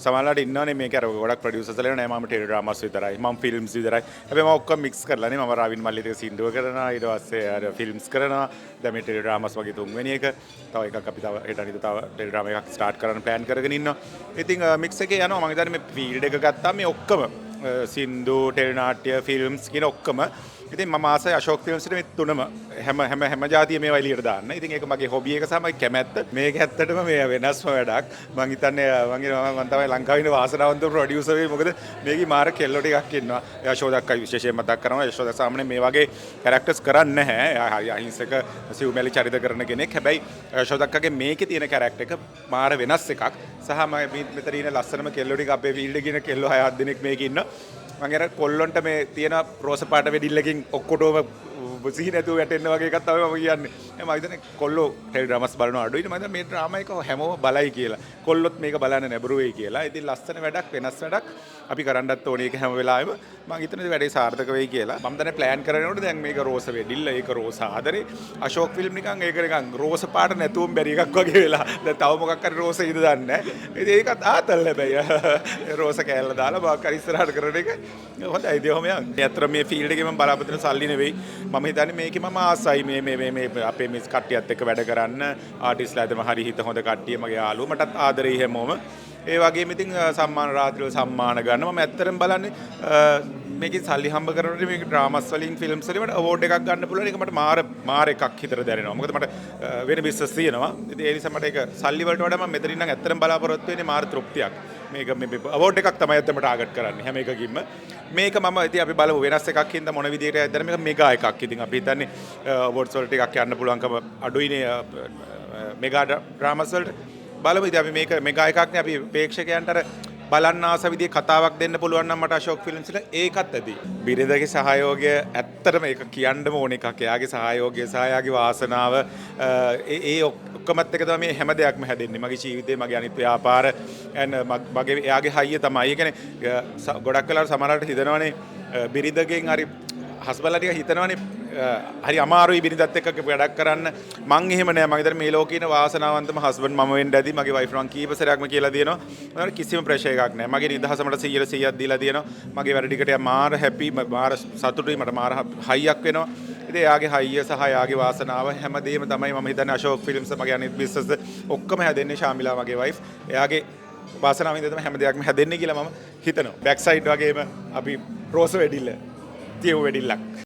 සමහරවිට ඉන්නවනේ මේක අර ගොඩක් ප්‍රොඩියුසර්ස් ලා නෑ, මම ටෙලි ඩ්‍රාමාස් විතරයි, මම ෆිල්ම්ස් විතරයි. හැබැයි මම ඔක්කොම මික්ස් කරලා නේ. මම රවින් මල්ලිත් එක්ක සින්දුව කරනවා, ඊට පස්සේ අර ෆිල්ම්ස් කරනවා. දැන් මේ ටෙලි ඩ්‍රාමාස් වගේ තුන්වෙනි එක. තව එකක් අපි තව හෙට අනිද්දා තව ටෙලි ඩ්‍රාමා එකක් ස්ටාර්ට් කරන්න ප්ලෑන් කරගෙන ඉන්නවා. ඉතින් මික්ස් එකේ යනවා. මම හිතන්නේ මේ ෆීල්ඩ් එක ගත්තාම මේ ඔක්කොම සින්දු, ටෙලි නාට්‍ය, ෆිල්ම්ස් කියන ඔක්කොම. ඉතින් මම ආසයි අශෝක් ෆිල්ම්ස් වල මේ තුනම හැම හැම හැම ජාතිය මේවා එළියට දාන්න. ඉතින් ඒක මගේ හොබි එක සහ මගේ කැමැත්ත. මේක ඇත්තටම මේ වෙනස්ම වැඩක්. මං හිතන්නේ මං තමයි ලංකාවේ ඉන්න වාසනාවන්ත ප්‍රොඩියුසර් වෙයි. මොකද මේකේ මාර කෙල්ලෝ ටිකක් ඉන්නවා. යශෝදක්කයි විශේෂයෙන් මතක් කරනවා. යශෝදා සාමාන්‍යයෙන් මේ වගේ කැරක්ටර්ස් කරන්නේ නැහැ. එයා හරි අහිංසක සිව්මැලි චරිත කරන කෙනෙක්. හැබැයි යශෝදක්කගේ මේකේ තියෙන කැරක්ටර් එක මාර වෙනස් එකක්. සහ මම මෙතන ඉන්න ලස්සනම කෙල්ලෝ ටික, අපේ ෆීල්ඩ් එකේ ඉන්න කෙල්ලෝ හය හත් දෙනෙක් මේකේ ඉන්නවා. මං අර කොල්ලොන්ට මේ තියෙන රෝස පාට වෙඩිල්ලකින් ඔක්කොටම සිහි නැතුව වැටෙන්න වගේ එකක් තමයි මම කියන්නේ. මම හිතන්නේ කොල්ලෝ ටෙලි ඩ්‍රාමාස් බලනවා අඩුයිනේ. මම හිතන්නේ මේ ඩ්‍රාමා එක හැමෝම බලයි කියලා. කොල්ලොත් මේක බලන්න නැඹුරු වෙයි කියලා. ඉතින් ලස්සන වැඩක්, වෙනස් වැඩක් අපි කරන්නත් ඕනේ ඒක හැම වෙලාවෙම. මං හිතන්නේ වැඩේ සාර්ථක වෙයි කියලා. මම දැන් ප්ලෑන් කරනකොට දැන් මේක රෝස වෙඩිල්ල, ඒක රෝස ආදරේ. අශෝක් ෆිල්ම් නිකන් ඒක නිකන් රෝස පාට නැතුවම බැරි එකක් වගේ වෙලා. දැන් තව මොකක් හරි රෝස ඉද දන්නේ නැහැ. ඉතින් ඒකත් ආතල් හැබැයි. රෝස කෑල්ල දාලා මොකක් හරි ඉස්සරහට කරන එක හොඳයි. ඉතින් ඔහොම යන්. ඇත්තට මේ ෆීල්ඩ් එකේ මම බලාපොරොත්තු වෙන සල්ලි නෙවෙයි. මම හිතන්නේ මේකේ මම ආසයි මේ මේ මේ මේ අපේ මේ කට්ටියත් එක්ක වැඩ කරන්න. ආටිස්ට්ලා ඇත්තම හරි හිත හොඳ කට්ටිය, මගේ යාළුවෝ, මටත් ආදරෙයි හැමෝම. ඒ වගේම ඉතින් සම්මාන රාත්‍රිවල සම්මාන ගන්න මම ඇත්තටම බලන්නේ මේකෙන් සල්ලි හම්බ කරනකොට මේක ඩ්‍රාමාස් වලින් ෆිල්ම්ස් වලින් මට අවෝඩ් එකක් ගන්න පුළුවන් එක මට මාර මාර එකක් හිතට දැනෙනවා. මොකද මට වෙන බිස්නස් තියෙනවා. ඉතින් ඒ නිසා මට ඒක සල්ලි වලට වඩා මම මෙතනින් නම් ඇත්තටම බලාපොරොත්තු වෙන්නේ මාර තෘප්තියක්. මේක මේ අවෝඩ් එකක් තමයි ඇත්තටම ටාගට් කරන්නේ හැම එකකින්ම. මේක මම ඉතින් අපි බලමු වෙනස් එකක් හින්දා මොන විදියට ඇද්දද. මේක මෙගා එකක්. ඉතින් අපි හිතන්නේ අවෝඩ්ස් වලට ටිකක් යන්න පුළුවන්කම අඩුයිනේ මෙගා ඩ්‍රාමාස් වලට. බලමු ඉතින් අපි මේක මෙගා එකක් නේ. අපි ප්‍රේක්ෂකයන්ට අර බලන්න ආස විදිහේ කතාවක් දෙන්න පුළුවන් නම් මට අශෝක් ෆිල්ම්ස් වල ඒකත් ඇති. බිරිඳගේ සහයෝගය ඇත්තටම ඒක කියන්නම ඕන එකක්. එයාගේ සහයෝගය සහ එයාගේ වාසනාව ඒ ඒ ඔක්කොමත් එක තමයි මේ හැම දෙයක්ම හැදෙන්නේ. මගේ ජීවිතේ, මගේ අනිත් ව්‍යාපාර and මගේ එයාගේ හයිය තමයි. ඒ කියන්නේ ගොඩක් වෙලාවට සමහරවිට හිතනවනේ බිරිඳගෙන් හරි හස්බන්ඩ්ලා ටික හිතනවනේ හරි අමාරුයි බිරිඳත් එක්ක වැඩක් කරන්න. මං එහෙම නෑ. මං හිතන්නේ මේ ලෝකේ ඉන්න වාසනාවන්තම හස්බන්ඩ් මම වෙන්න ඇති. මගේ වයිෆ් මං කීප සැරයක්ම කියලා තියෙනවා. මම කිසිම ප්‍රෙෂර් එකක් නෑ. මගේ නිදහස මට 100 100ක් දීලා තියෙනවා. මගේ වැඩ ටිකට එයා මාර හැපි, මාර සතුටුයි, මට මාර හයියක් වෙනවා. ඉතින් එයාගේ හයිය සහ එයාගේ වාසනාව හැමදේම තමයි මම හිතන්නේ අශෝක් ෆිල්ම්ස් මගේ අනිත් බිස්නස් ඔක්කොම හැදෙන්නේ. ශාමිලා මගේ වයිෆ්. එයාගේ වාසනාවෙන් තමයි හැම දෙයක්ම හැදෙන්නේ කියලා මම හිතනවා. බෑක් සයිඩ් වගේම අපි රෝස වෙඩිල්ල තියමු වෙඩිල්ලක්.